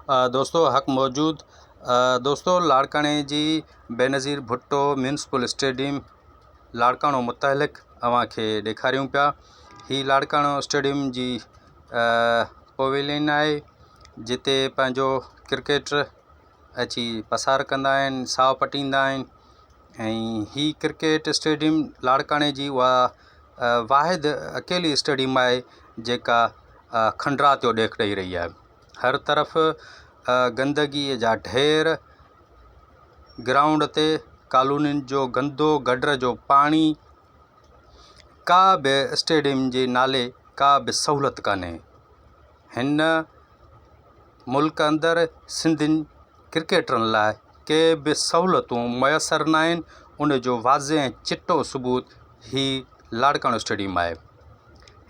دوستو حق موجود دوستو لاڙڪاڻي جي بينظير ڀٽو ميونسپل اسٽيڊيم لاڙڪاڻو متعلق اوهان کي ڏيکاريون پيا هي لاڙڪاڻو اسٽيڊيم جي پويلين آهي جتي پنهنجو ڪرڪيٽر اچي پسار ڪندا آهن ساهه پٽيندا آهن ۽ هي ڪرڪيٽ اسٽيڊيم لاڙڪاڻي جي اها واحد اڪيلي اسٽيڊيم آهي جيڪا کنڊرات جو ڏيک ڏئي رهي آهي هر طرف گندگيءَ جا ڍير گرائونڊ تي ڪالونين جو گندو گڊر جو پاڻي ڪا به اسٽيڊيم جي نالي ڪا به سهولت ڪانهي هن ملڪ اندر سنڌين ڪرڪيٽرن لاءِ ڪي به سهولتون ميسر ناهن ان جو واضح ۽ چٽو ثبوت هي لاڙڪاڻو اسٽيڊيم آهي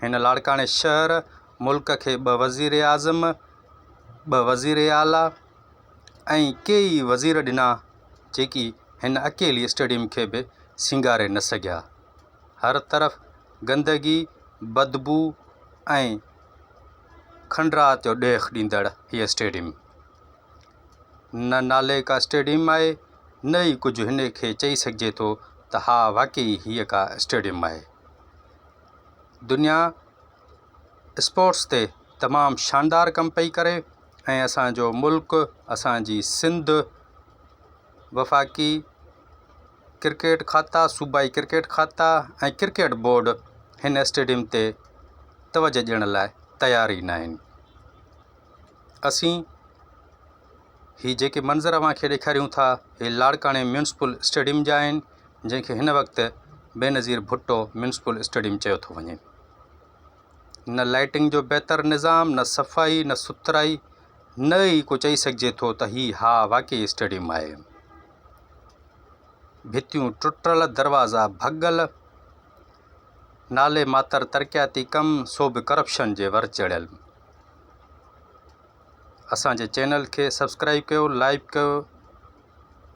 هن لاڙڪاڻي شهر ملڪ کي ٻه وزير اعظم ٻه وزير اعليٰ ۽ ڪيئي وزير ڏنا جيڪي هن اڪيلي اسٽيڊيم کي به سينگاري نه سگهيا هر طرف گندگي بدبو ۽ کنڊرات جو ڏيک ڏيندڙ هيء اسٽيڊيم نه نالي ڪا اسٽيڊيم آهي نه ئي ڪجهه هن کي چئي سگهجي ٿو ته ها واقعي هيء ڪا اسٽيڊيم آهي. دنيا اسپورٽس تي تمام شاندار ڪم پئي ڪري ۽ اسان جو ملڪ اسان جي سنڌ وفاقي ڪرڪيٽ کاتا صوبائي ڪرڪيٽ کاتا ۽ ڪرڪيٽ بورڊ هن اسٽيڊيم تي توجهه ڏيڻ لاءِ تيار ئي ناهن. اسين هي جيڪي منظر اوهان کي ڏيکاريون ٿا هي لاڙڪاڻي ميونسپل اسٽيڊيم جا آهن جنهن کي هن وقت بينظير ڀٽو ميونسپل اسٽيڊيم چيو ٿو وڃي. نه لائٽنگ جو بهتر نظام نه صفائي نه سٿرائي نه ئي ڪو چئي سگهجي ٿو ته هي ها واقعي اسٽيڊيم آهي. ڀتيون ٽٽل دروازا ڀڳل نالي ماتر ترقياتي ڪم سو به ڪرپشن جي ور چڙهيل. اسان جي چينل کي سبسڪرائب ڪيو لائيڪ ڪيو.